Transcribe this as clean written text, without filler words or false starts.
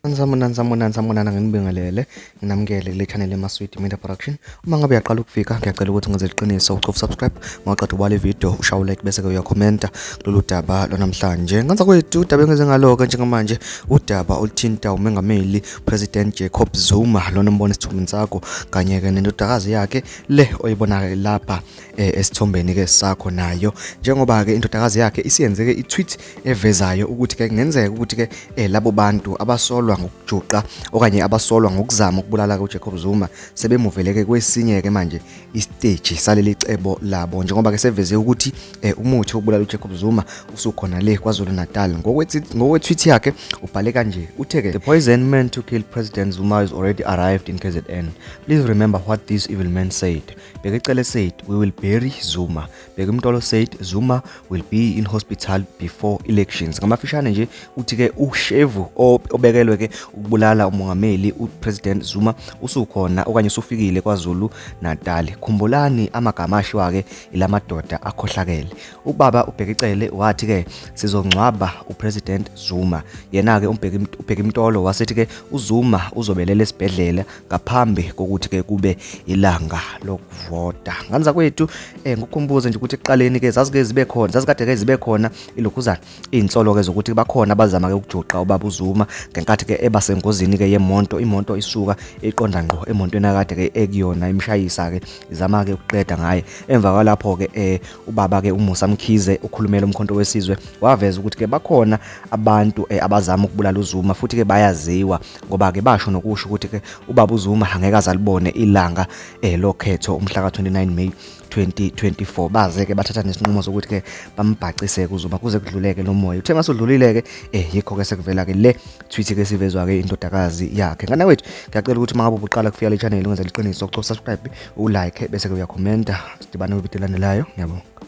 Sanibonani, sanibonani, sanibonani, nginibingelele, nginamukele kule channel eMaswidi Media Production. Uma ngabe uyaqala ukufika, ngiyacela ukuthi ngenze iqiniso ucofa subscribe, mawuqeda ubala ivideo, ushaye like bese ke uyakhomenta kulolu daba lwanamhlanje. Ngenza kwethu udaba engize ngalo-ke njengamanje, udaba oluthinta umengameli President Jacob Zuma lona ombona esithombeni sakho kanye-ke nendodakazi yakhe le oyibona lapha esithombeni-ke sakho nayo, njengoba-ke indodakazi yakhe isiyenzeke i-tweet evezayo ukuthi-ke kungenzeka ukuthi-ke labo bantu abasolwa ngokujuqa okanye abasolwa ngokuzama ukubulala uJacob Zuma sebemuveleke kwesinye-ke manje isiteji saleli cebo labo, njengoba-ke seveze ukuthi umuthi wokubulala uJacob Zuma usukhona le KwaZulu Natal. Ngokwe-tweet yakhe ubhale kanje, uthe-ke, "The poison meant to kill President Zuma is already arrived in KZN. Please remember what these evil men said. Bheki Cele said, 'We will bury Zuma.' Bheki Mtolo said, 'Zuma will be in hospital before elections.'" Ngamafishane nje uthi-ke ushevu obekelwe-ke ukubulala umongameli uPresident Zuma usukhona okanye usufikile KwaZulu Natal. Khumbulani amagama ashiwa-ke ilamadoda akhohlakele. Ubaba uBheki Cele wathi-ke sizongcwaba uPresident Zuma. Yena-ke uBheki Mtolo wasethi-ke uZuma uzobelela esibhedlela ngaphambi kokuthi-ke kube ilanga lokuvota. Nganza kwethu ngikukhumbuze nje ukuthi ekuqaleni-ke zazike zibe khona, zazikade-ke zibe khona ilokhuzana iy'nsolo-ke zokuthi bakhona abazama-ke ukujuqa ubaba uZuma ngenkathi-ke eba sengozini-ke yemonto, imoto isuka iqonda ngqo emontweni akade-ke ekuyona imshayisa-ke izama-ke ukuqeda ngaye. Emva kwalapho-ke ubaba-ke uMusa Mkhize ukhulumela uMkhonto weSizwe waveza ukuthi-ke bakhona abantu abazama ukubulala uZuma futhi-ke bayaziwa, ngoba-ke basho nokusho ukuthi-ke ubaba uZuma angeke aze alibone ilanga lokhetho umhla ka-29 May 2024. Baze-ke bathatha nesinqumo sokuthi-ke bambhacise-ke uZuma kuze kudluleke lo moya. Uthe masudlulile-ke yikho-ke sekuvela-ke le tweet-ke sivezwa-ke indodakazi yakhe. Ngane wethu, ngiyacela ukuthi uma ngabe ubuqala kufika le channel ungenza iqiniso ucofa subscribe, ulike bese-ke uyakhomenta. Sidibane kwividiyo elandelayo. Ngiyabonga.